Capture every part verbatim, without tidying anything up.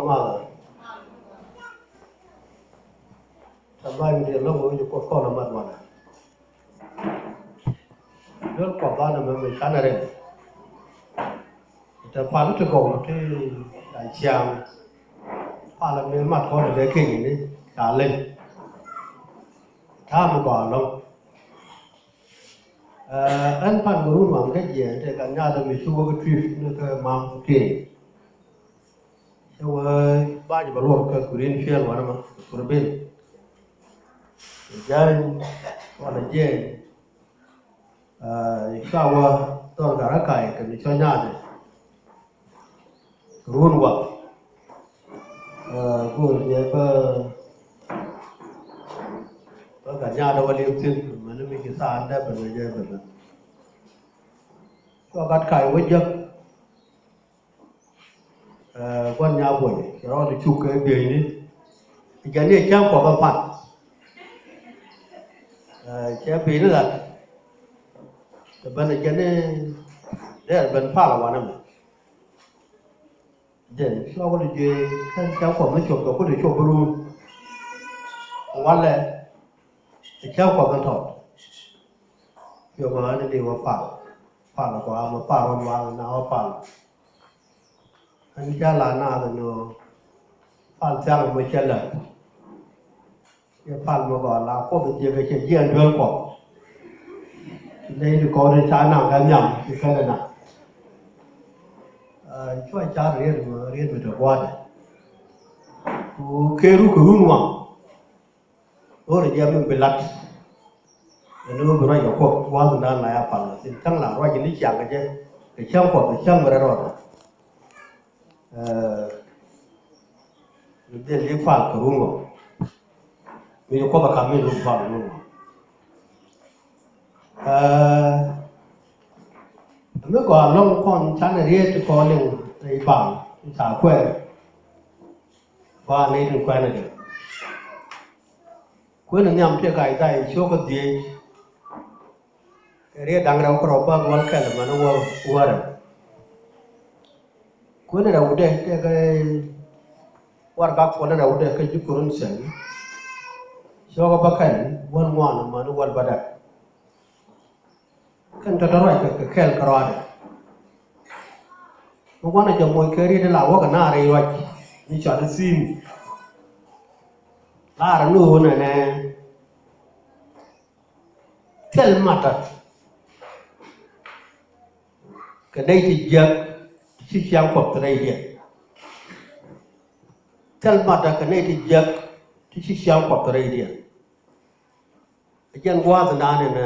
Mother. Tɛ ba̱ny diɛ lo̱ŋ wec Kuɔth kɔn amat wanɛ. Duel Kuɔth banɛ mɛ mi canɛ rɛm. Tɛ pal ti gɔw ti a ciaŋ. Pal mi mat kɔn lɛ keny ni ca leny. Ta̱a̱ mi gɔaa lo̱ŋ. Ɛn pan kɛ run mam kä jiɛn tɛ kan nyath mi ci wä kä trip ni kä mam kä keny. Cä wä ba̱ny bä luɔr kä Greenfield wanɛ ma Kurbin. Jany wanɛ jiɛn. Ca wä dhɔr kɛ rä ka̱y kɛ ni cɔ nyath. Run wa. Go̱o̱r jɛ bä bä kɛ nyath wä liep thin mɛn mi ci thaandɛ bɛ jɛ bɛ bä. Cua gat ka̱y wä jek. Gua̱n nya buɔy cɛ rɔɔd cuk kɛ bieyni. Jɛn ni cäŋ Kuɔth ɛ pan. Cɛ bieyni lat. Tɛ ben jɛn ni dee ben pal wanɛ mɛ. Jɛn cua wä ni jiɛ kɛn cäŋ Kuɔth ni cop kɛ kun cop bi run. Walɛ cäŋ Kuɔth ni tɔt. Yɔ mɛ ni di wä pal. Pal kɔ amɛ pal wä wal na wä pal. Ɛn cä la naath ɛn ɣöö pal thiaŋ ɛmɔ cɛ lät. Cɛ pal mɛ gɔaa la Kuoth jiɛk ɛ cɛ jiɛɛn duel Kuɔth. Nɛy ti kɔn in ca naŋ kɛ nhiam ci kɛn ɛ naŋ. Cua car riet mɛ riet mɛ te gua̱a̱thdɛ. Ku këru kɛ run waŋ. Ɣöö rɛ jiɛk mi bi lat. Ɛn ɣöö bi ruac kɛ Kuoth gua̱a̱th in da̱a̱n la ya pal thi̱n cäŋ la ruac in i̱ ciaŋ kɛ jɛ kɛ cäŋ Kuɔth kɛ cäŋ bi rɛl rɔɔdɛ. Ni dhil i̱ pal kɛ run ɣɔw. Mi ci Kuoth ɛ ka̱m mi run pal kɛ run ɣɔw. Mi gɔaa lɔ̱ŋ kɔn canɛ riet ti kɔn liŋ rɛy bal in ca kuɛn. Ba ni tin kuɛn ɛ diɛ. Kuën nhiam tëë ka Ithaya cio̱kä dhieec. Kɛ riet da̱ŋ rɛw kärɔ̱ bäk wäl kɛl mɛn wäl wäl rɛw. Kuën rɛwdɛ tëë kɛ warɛgak puɔl rɛwdɛ kä ji̱ Korinth. Cio̱kä bäkɛl wäl ŋuan mɛn wäl bädäk. Kɛn tɔ̱tɔ̱ ruac kɛ kɛ kɛl kärɔaadɛ. Mi wanɛ jɛ moc kɛ riet la wäkɛ naar i̱ ruac ni cɔal i̱ thi̱i̱m. Laarɛ ni ɣöö nɛnɛ thil matdä kɛ nɛy ti jiäk ti ci ciaŋ Kuɔth rɛydiɛn. Thil matdä kɛ nɛy ti jiäk ti ci ciaŋ Kuɔth rɛydiɛn. Ɛ jɛn gua̱a̱th naan in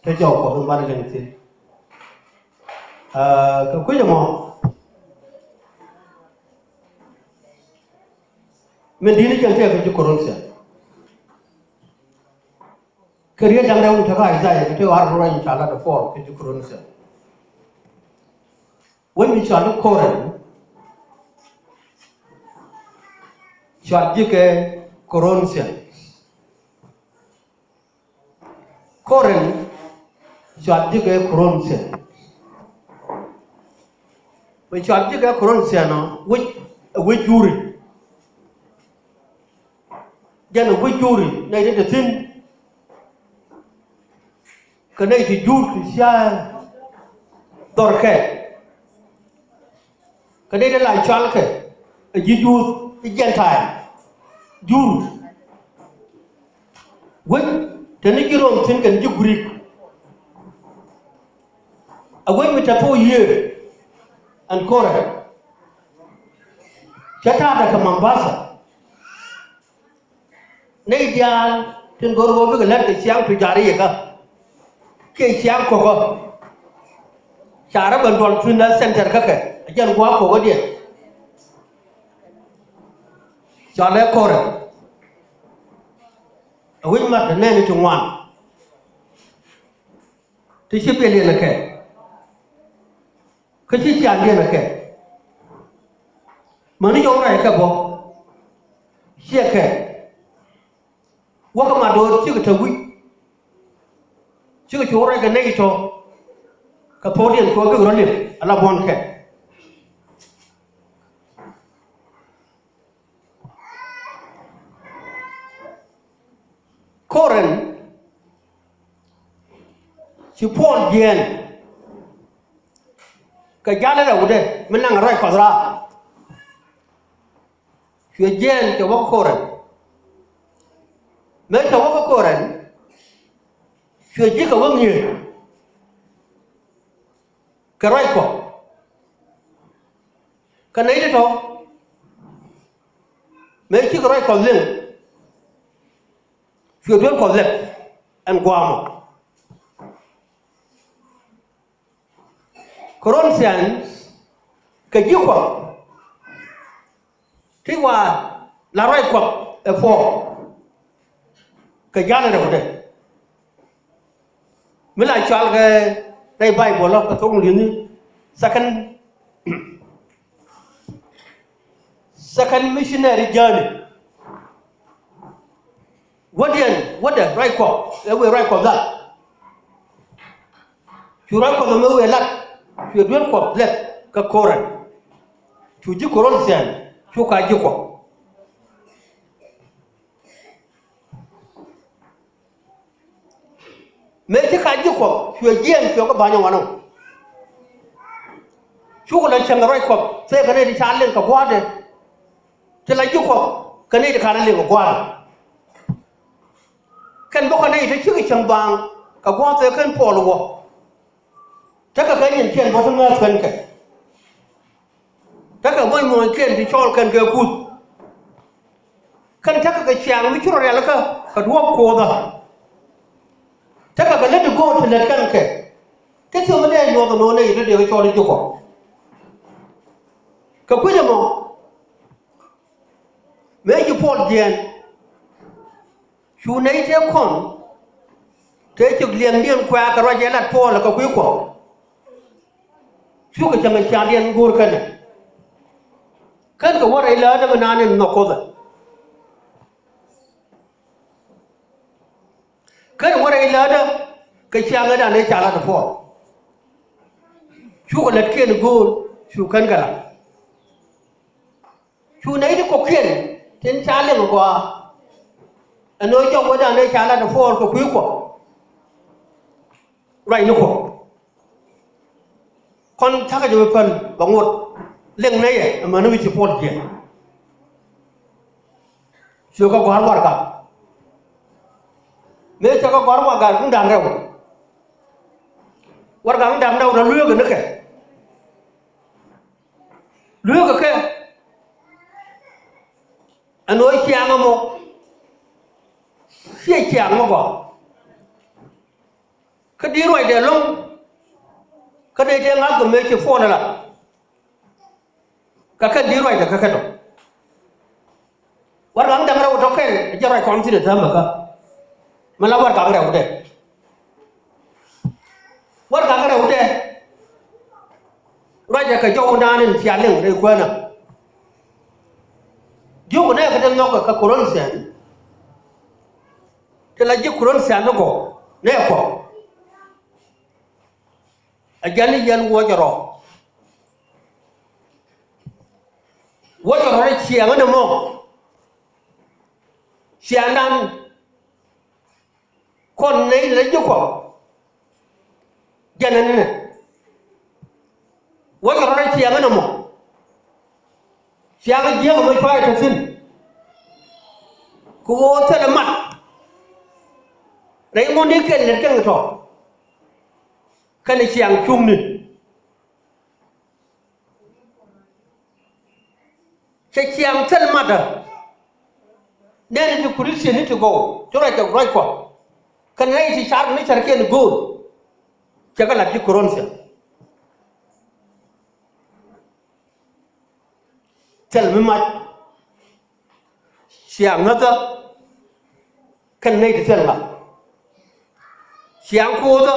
te jɔw Kuɔth in banɛ liŋ thi̱n. Kɛ kui̱c ɛmɔ min di̱t ni jɛn tëëk kä ji̱ Korinth. Kɛ riet da̱ŋ rɛw in te kä Ithaya kɛ te ɣar ruac in ca lat ɛ Paul kä ji̱ Korinth. Wec mi cɔal i̱ Korinth, cɔal ji̱ kɛ Corinthian. Korinth cɔal ji̱ kɛ Corinthian. Mi cɔal ji̱ kɛ Corinthian ɔ wec ɛ wec juri. Jɛn ɛ wec juri nɛy ti te thi̱n. Kɛ nɛy ti jur ti cia dhɔr kɛ. Kɛ nɛy ti la cɔal kɛ ɛ ji̱ jur i̱ Gentile. Jur. Wec te ni ji̱ Rom thi̱n kɛn ji̱ Greek. Ɛ wec mi te thok yiëë ɛn Korinth. Cɛ ta̱a̱dɛ kɛ Mombasa. Nɛy diaal tin go̱r ɣöö bikɛ lät kɛ ciaŋ tujaar i̱ yɛ kä kiɛ ciaŋ ko̱kä. Ca rɔ ben duɔl thui̱n la center kä kɛ a jɛn gua̱a̱k ko̱kädiɛn. Cɔalɛ Korinth. A wi̱c mat te nɛɛni ti ŋuan ti ci piɛliɛn ɛ kɛ. Kä ci ciaŋdiɛn ɛ kɛ. Mäni jɔw rɛy kɛ bɔ ciɛ kɛ. Wäkä ma do̱r cikɛ te wi̱c. Cikɛ cu rɛy kɛ nɛy tɔ kɛ thokdiɛn kɛ ɣöö bikɛ rɔ li̱em ala buɔ̱n kɛ. Korin, ci Puɔl jiɛɛn kɛ ja̱l rɛwdɛ mi naŋ ruac Kuɔth raar. Cuɛ jiɛɛn cɛ wä kä Korin. Mëë cɛ wä kä Korin, cuɛ ji̱ kɛ wä ŋi̱eec kɛ ruac Kuɔth. Kä nɛy ti tɔ̱ mëë cikɛ ruac Kuɔth liŋ, cuɛ duel Kuɔth lɛp ɛn gua̱a̱mɔ. Corinthians kɛ ji̱ Kuɔth ti wa la ruac Kuɔth ɛ Puɔl kɛ ja̱l rɛwdɛ. Mi la cɔal kɛ rɛy Baibol ɔ kɛ thok li̱ni, second, second missionary journey. Wädiɛn wädɛ ruac Kuɔth ɛ wëë ruac Kuɔth lat. Cu ruac Kuɔth ɛmɛ wëë lat, cuɛ duel Kuɔth lɛp kä Korin. Cu ji̱ Corinthian cu ka ji̱ Kuɔth. Mëë ci ka ji̱ Kuɔth cuɛ jiɛɛn cuɛ kä ba̱ny ɛ wanɔ. Cukɛ la cäŋ ruac Kuɔth thee kɛ nɛy ti ca liŋ kɛ gua̱a̱thdɛ. Ti la ji̱ Kuɔth kɛ nɛy ti ka̱n liŋ kɛ gua̱a̱thdɛ. Kɛn bä kɛ nɛy ti cikɛ cäŋ baaŋ kɛ gua̱a̱thdɛ kɛn Puɔl wä. Tekɛ kɛ nyinciɛn bä ti ŋääth kɛn kɛ. Tekɛ muɔ̱ny muɔ̱nykiɛn ti cɔɔl kɛn kɛ kuth. Kɛn tekɛ kɛ ciaŋ mi ci rɔ rialikä kɛ duɔ̱ɔ̱p Kuɔthä. Tekɛ kɛ lät ti go̱o̱r ti lät kɛn kɛ. Ti thio̱mä dee nyuɔth ɛnɔɔnɛ i̱ ti dee kɛ cɔɔl i̱ ji̱ Kuɔth. Kɛ kui̱c ɛmɔ mëë ci Puɔl jiɛɛn, cu nɛy tëë kɔn tëë cök liɛŋdiɛn kuɛ̈ɛ̈ kɛ ruac ɛ lat Puɔl kɛ kui̱ Kuɔth. Cukɛ cäŋ ɛ ciaaŋdiɛn go̱o̱r kɛnɛ. Kɛn kɛ wä rɛy läätdä mi naan in nhɔk Kuoth ɛ. Kɛn wä rɛy läätdä kɛ ciaaŋdan ëë ca lat ɛ Puɔl. Cukɛ lätkiɛn go̱o̱r cu kɛn kɛ lat. Cu nɛy ti kɔ̱kiɛn tin ca liŋ ɛ gɔaa. Ɛn ɣöö jɔk wädan ëë ca lat ɛ Puɔl kɛ kui̱ Kuɔth. Ruacni Kuɔth. Kɔn cakɛ jɛ bi päl bɛ ŋot liŋ nɛy ɛ amäni mi ci Puɔl jiɛɛn. Cuɛ kɛ gɔ̱a̱r warɛgak. Mëë cɛ kɛ gɔ̱a̱r warɛgak ni da̱ŋ rɛw. Warɛgak ni da̱ŋ rɛw rɔ lueekɛ ni kɛ. Lueekɛ kɛ. Ɛn ɣöö ciaŋ ɛmɔ ciɛ ciaŋ mi gɔaa. Kä di̱t ruacdɛ ɛlɔ̱ŋ. Kä nɛy tëë ŋa̱thkɛ mëë ci Puɔl ɛ lat. Kɛ kɛn di̱t ruacdɛ kä kɛ tɔ. Warɛgak da̱ŋ rɛw tɔ kɛl ɛ jɛn ruac kɔn thi̱n ɛ täämɛ kä. Mi la warɛgak rɛwdɛ. Warɛgak rɛwdɛ. Ruacdɛ kɛ jɔwdan in cia liŋ rɛy kuäänä. Diɔ̱k nɛɛkɛ ti nhɔkɛ kä Corinthian. Ti la ji̱ Corinthian ni gɔw nɛɛkɔ. A jɛn ni yɛn wuɔcɛ rɔ. Wuɔcɛ rɔ rɛy ciɛɛŋä ni mɔ. Ciaaŋdan kɔn nɛy lɛ ji̱ Kuɔth. Jɛn ɛn ni nɛ. Wuɔcɛ rɔ rɛy ciɛɛŋä ni mɔ. Ciaaŋ jiäk ɛmɔ cua yɛ te thi̱n. Kɛ ɣöö thilɛ mat. Rɛy ŋuɔ̱tnikiɛn lät kɛn kɛ tɔ. Kɛnɛ ciaaŋ cuŋni. Cɛ ciaaŋ thil matdä. Nɛɛni ti Christian ni ti gɔw ti ruac kɛ ruac Kuɔth. Kɛnɛ nɛy ti car kɛ ni cärkiɛn go̱o̱r. Cɛ kɛ lat ji̱ Corinthian. Thil mi mac. Ciaaŋ ŋäthä kɛnɛ nɛy ti thil ŋa̱th. Ciaaŋ kuothä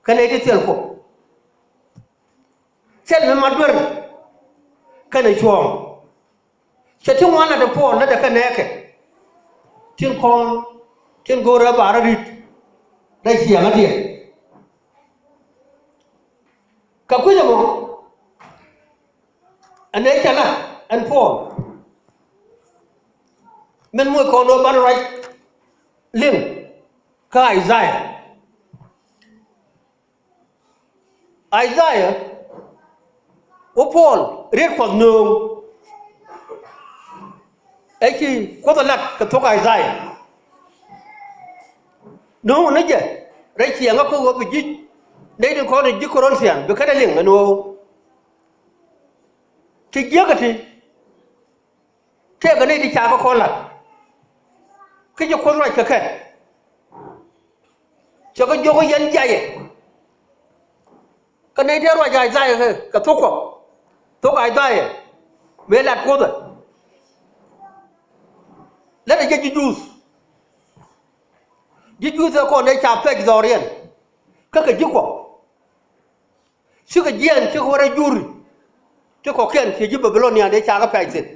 kɛnɛ nɛy ti thil kuoth. Thil mi mac duer kɛnɛ cuɔ̱ɔ̱ŋ. Cɛ ti ŋuan lat ɛ Puɔl lätdɛ kɛ nɛɛkɛ. Tin kɔn tin go̱o̱rɛ ɛ bar ɛ ri̱t rɛy ciaaŋädiɛn. Kɛ kui̱c ɛmɔ ɛn ëë cɛ lat ɛn Puɔl. Min moc kɔn ɣöö banɛ ruac liŋ kä Isaiah. Isaiah wä Puɔl riet Kuɔth nööŋ. Ɛ ci Kuoth ɛ lat kɛ thok Isaiah. Nööŋ ni jɛ rɛy ciɛŋä kä ɣöö bi ji̱ nɛy tin kɔn in ji̱ Korinthian bi kɛn ɛ liŋ ɛn ɣöö ti jiäkä ti tëëkɛ nɛy ti ca kɛ kɔn la̱t. Kä ci Kuoth ruac kɛ kɛ. Cɛ kɛ jiök i̱ yɛn jiayɛ. Kä nɛy tëë ruac Isaiah kɛ, kɛ thok Kuɔth, thok Isaiah mëë lat Kuoth ɛ. Lät ɛ jɛ ji̱ Juudh. Ji̱ Juudh ɛ kɔn ëë ca pɛc dhɔriɛn kä kɛ ji̱ Kuɔth. Cikɛ jiɛɛn cikɛ wä rɛy juri ti kɔ̱kiɛn ciɛ ji̱ Babilonia dee ca kɛ pɛc thi̱n.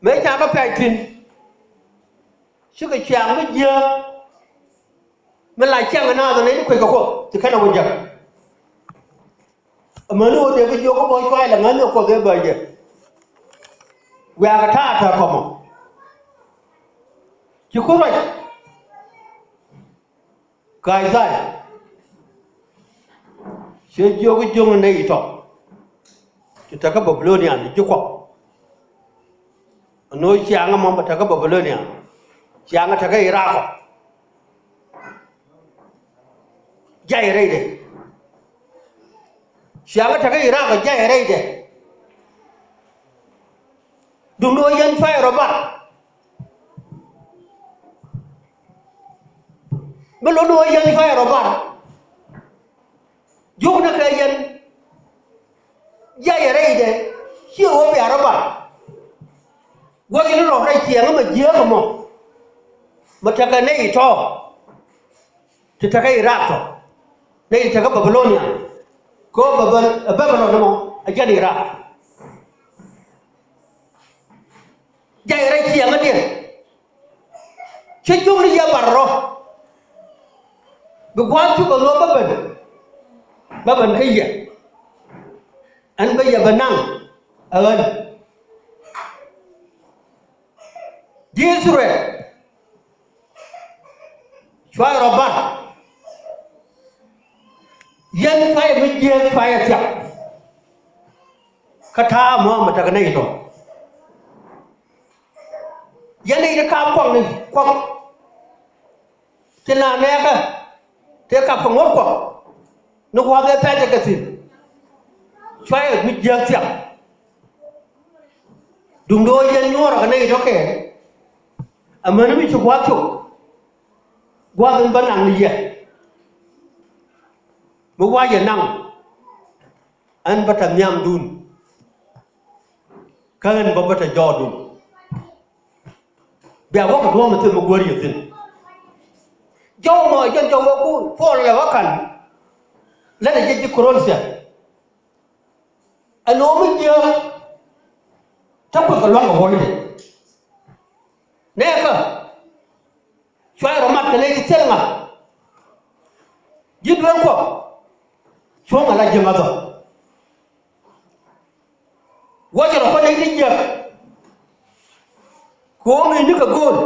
Mëë ca kɛ pɛc thi̱n cikɛ ciaŋ mi jiääk mi la ciaŋ ɛ naath ɛ nɛy ti kueckɛ Kuoth ti kɛn ɛ wä jäk. Amäni ɣöö dee bi jiök kä bä cuay la ŋäthni ɛ Kuoth ëë bä jɛ. Wiakɛ ta̱a̱ tɛ̈ kɔmɔ ci Kuoth ruac. Kä Isaiah cɛ jiök i̱ jiöŋ nɛy tɔ̱ ti te kä Babilonia ni ji̱ Kuɔth. Ɛn ɣöö ciaŋä mɔ bɛ te kä Babilonia, ciaŋä te kä Irak ɔ. Jay rɛydɛ. Ciaŋä te kä Irak ɔ jay rɛydɛ. Duundɛ ɣöö yɛn cuayɛ rɔ bar. Mi lotdɛ ɣöö yɛn cuayɛ rɔ bar. Jiöknɛ kɛ yɛn jiayɛ rɛydɛ ciɛ ɣöö bia rɔ bar. Gua̱th in rɔ rɛy ciɛŋä mɛ jiääk ɛmɔ mɛ tekɛ nɛy tɔ̱ ti tekɛ Irak tɔ̱, nɛy ti tekɛ Babilonia. Kɛ ɣöö Babel, ɛ Babilon ɛmɔ ɛ jɛn Irak. Jay rɛy ciɛŋädiɛn. Cä jiök ni yɛ bar rɔ. Bi gua̱a̱th cukɛ ɣöö bä ben, bä ben kä yɛ. Ɛn bä yɛ bä naŋ ɛ ɣän. Ji̱ Ithɛrɛl cuayɛ rɔ bar. Yɛn cuayɛ mi jiääk cuayɛ thiak. Kä ta̱a̱ mɔ mi tekɛ nɛy tɔ̱. Yɛn i̱ ti ka̱a̱p kuakni kuak. Ti la nɛɛkä tëë kap kɛ ŋuɔ̱t kuak. Ni gua̱a̱th ëë pɛ̈cɛ kɛ thi̱n. Cuayɛ mi jiääk thiak. Duundɛ ɣöö yɛn nyuɔ̱ɔ̱rä kɛ nɛy tɔ̱ kɛɛl. Amäni mi ci gua̱a̱th cop. Gua̱a̱th in bä naŋ ni yɛ. Mi wa̱a̱ yɛ naŋ. Ɛn bä te nhiamdun. Kä ɛn bä bä te jɔɔdun. Bia wäkɛ duɔ̱ɔ̱m thi̱n mi guäär yɛ thi̱n. Jɔw mɔ jɛn jɔw wä ku Puɔl lɛ wä ka̱n. Lät ɛ jɛ ji̱ Korinthian. Ɛn ɣöö mi jiääk te Kuoth kɛ lua̱ŋ kɛ wuɔ̱cdɛ. Nɛɛkä cuay rɔ mat kɛ nɛy ti thil ŋa̱th. Ji̱ duel Kuɔth cuɔ̱ŋ ala ji̱ ŋa̱thä. Wä jɛ rɔ kɔ nɛy ti jiäk. Kɛ ɣöö ŋi̱i̱cni kɛ gööl.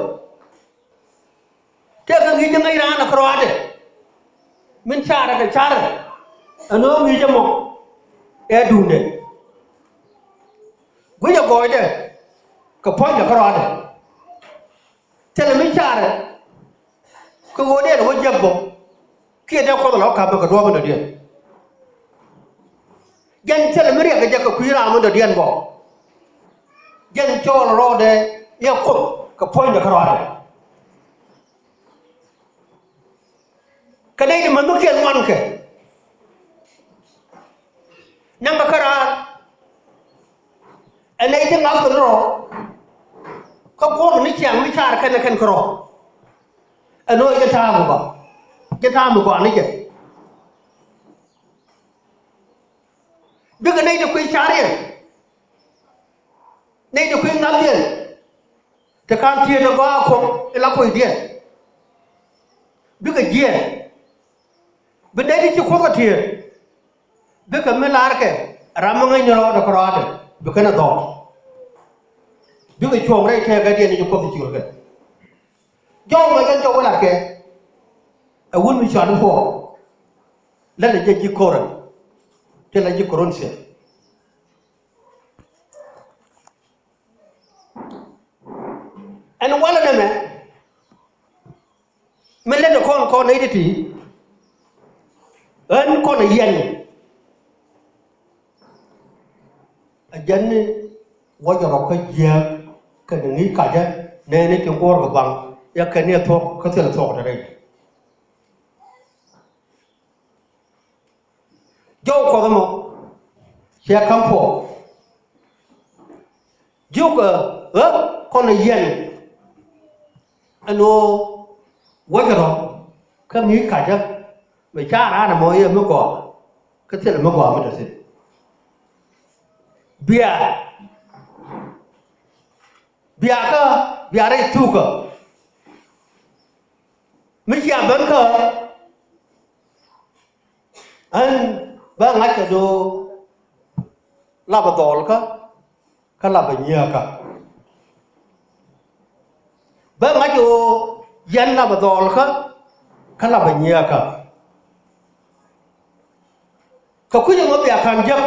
Tëëkɛ ŋi̱i̱cni ŋäc raan ɛ kärɔaadɛ. Min carɛ kɛ carɛ. Ɛn ɣöö ŋi̱i̱c ɛmɔ ɛ duundɛ. Gui̱cɛ gɔɔydɛ kɛ puɔ̱nydɛ kärɔaadɛ. Thilɛ mi carɛ kɛ ɣöö dee lɛ wä jiäk bä. Kiɛ dee Kuoth lɛ wä ka̱pɛ kɛ duɔ̱ɔ̱p in dɔ̱diɛn. Jɛn thilɛ mi riɛk kɛ jɛ kɛ kui̱ raam in dɔ̱diɛn bä. Jɛn cɔɔl rɔɔdɛ yɛ Kuoth kɛ puɔ̱nydɛ kärɔaadɛ. Kɛ nɛy ti mäthnikiɛn ŋuankɛ. Naŋkɛ käraar. Ɛ nɛy ti ŋa̱thkɛ ni rɔ. Kä guɔ̱ɔ̱rkɛ ni ciaŋ mi caar kɛn ɛ kɛn kärɔ̱. Ɛn ɣöö jɛ ta̱a̱ mi gɔaa. Jɛ ta̱a̱ mi gɔaa ni jɛ. Bikɛ nɛy ti kui̱ ca̱riɛn. Nɛy ti kui̱ ŋa̱thdiɛn. Ti ka̱n tieet ɛ gɔaa kuɔ̱ŋ ila kuɔydiɛn. Bikɛ jiɛɛn. Bi nɛy ti ci Kuoth kɛ tieet. Bikɛ mi la̱rkɛ ram mi ŋäcni rɔɔdɛ kärɔaadɛ bi kɛn ɛ dhɔɔk. Bikɛ cuɔ̱ɔ̱ŋ rɛy tɛɛkädiɛn i̱ ci Kuoth i̱ ciöl kɛ. Jɔw mɛ jɛn jɔw wä lat kɛ. Ɛ wut mi cuat i̱ puɔk. Lät ɛ jɛ ji̱ Korin. Ti la ji̱ Korin thiɛ. Ɛn walɛ nɛmɛ. Mi lät ɛ kɔn kɔn nɛy ti ti. Ɣän kɔn ɛ yɛn. Ɛ jɛn ni wä jɛ rɔ kä jiääk kɛnɛ ŋi̱i̱c kacä nɛɛni ti guɔ̱ɔ̱r kɛ baŋ. Yɛ kɛn ni ɛ thuɔ̱k kä thilɛ thuɔ̱k te rɛy. Jɔw Kuɔth ɛmɔ cɛ ka̱m puɔ̱k. Jiök ɛ ɣä kɔn ɛ yɛn ɛn ɣöö wäcɛ rɔ kä mi kacä mi ca raan ɛmɔ yɛ mi gɔaa kä thilɛ mi gɔaa mi te thi̱n. Bia bia kä bia rɛy thukä mi cia ben kä Ɣän bä ŋa̱c kɛ do̱o̱ lapɛ dhɔɔlkä kä lapɛ nyiääkä. Bä ŋa̱c kɛ ɣöö yɛn lapɛ dhɔɔlkä kä lapɛ nyiääkä. Kɛ kui̱c ɛmɔ bia ka̱n jek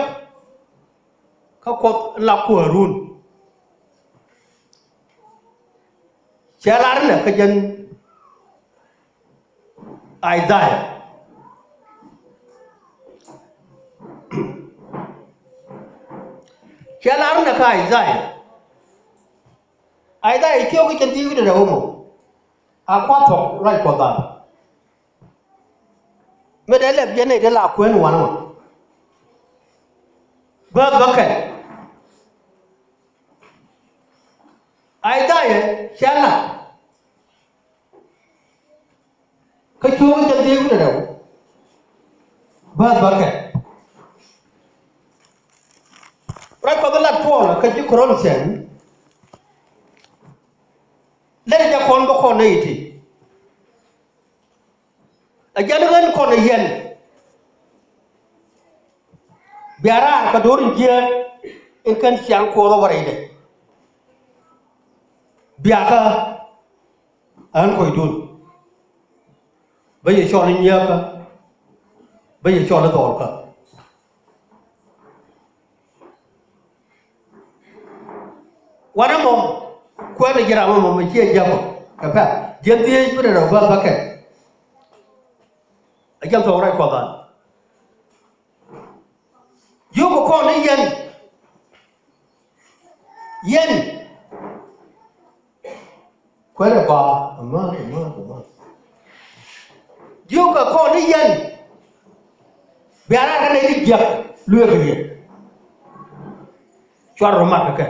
kä Kuoth la kuäärun. Cɛ lar inɛ kä jɛn Isaiah. Cɛ lar inɛ kä Isaiah. Isaiah ciök kä cɛn ti̱i̱ wi̱cdɛ rɛw mɔ. A kua̱r thɔk ruac Kuɔth dhan. Mi dee lɛp yɛn nɛy dee la kuɛn wanɛ mɔ. Bä bä kɛn. Isaiah cɛ lar. Kä cuɔ̱ɔ̱ŋ cɛ dhieec wi̱cdɛ rɛw. Bäth bäkɛ. Ruac Kuɔth lat Puɔl kä ji̱ Korinthian. Lɛn jɛ kɔn bä kɔn nɛy ti. Ɛ jɛn ɣän kɔn ɛ yɛn. Bia raar kɛ do̱r in jiääk in kɛn ciaŋ Kuɔth ɛ wä rɛydɛ. Biakä ɣän kɔcdun. Bä yɛ cɔl i̱ nyiääkä. Bä yɛ cɔl i̱ dhɔlkä. Wanɛ mɔ kuɛn ji̱ ram mɔ mɛ ciɛ jiäk mɔ kɛ pɛ̈th jiɛn dhieec mi rɛl rɛw bä bäkɛ. A jiɛn thɔɔk ruac Kuɔth an. Yio̱k kɛ kɔn i̱ yɛn. Yɛn. Kuɛn ɛ gɔaa ɛmä ɛmä ɛmä. Yio̱k kɛ kɔn i̱ yɛn. Bia raar kä nɛy ti jiäk lueek kɛ yɛ. Cuarɛ rɔ mat kɛ kɛ.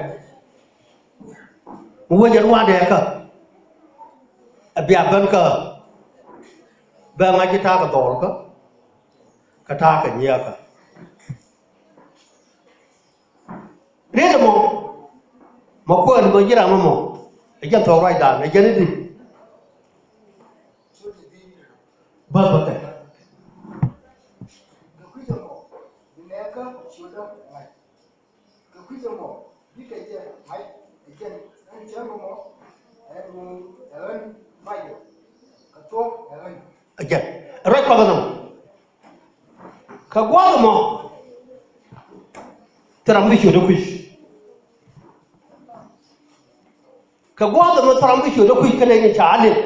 Mi wec ɛn wa̱a̱ dɛɛkä. Ɛ bia ben kä. Bɛ ŋa̱c ji̱ ta̱a̱ kɛ dhɔɔlkä. Kɛ ta̱a̱ kɛ nyiääkä. Riet ɛmɔ mɔ kuäär mɔ ji̱ ram ɛmɔ. Ɛ jɛn thɔɔk ruacdan ɛ jɛn i̱di. Bä bä kɛ. Kɛ kui̱c ɛmɔ bi nɛɛkä ciötdä ŋa̱c. Kɛ kui̱c ɛmɔ bikɛ jɛ ŋa̱c ɛ jɛn ɛn cäŋ ɛmɔ. Ɛn ɣöö ɛ ɣän macɛ kɛ thuɔ̱k ɛ ɣän. Ɛ jɛn ɛ ruac Kuɔth ɛnɔ. Kɛ gua̱a̱th ɛmɔ thil ram bi ciötdä kui̱c. Kɛ gua̱a̱th ɛmɔ thil ram bi ciötdä kui̱c kɛnɛ ni ca lip.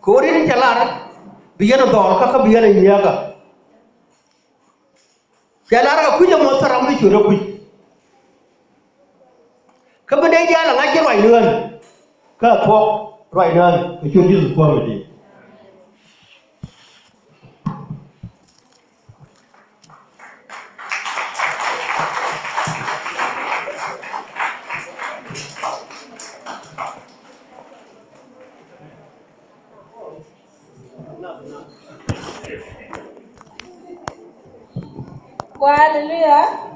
Kɛ ɣöö riet in cɛ lar bi yɛn ɛ dhɔɔlkä kä bi yɛn ɛ nyiääkä. Cɛ lar kɛ kui̱c ɛmɔ thil ram mi ciötdä kui̱c. Kä bi nɛy diaal ɛ ŋa̱c ji̱ ruac ni ɣän. Kä ɛ thuɔ̱k ruac ni ɣän kɛ ciöt Yecu Kuäär mi di̱i̱t. Haleluya.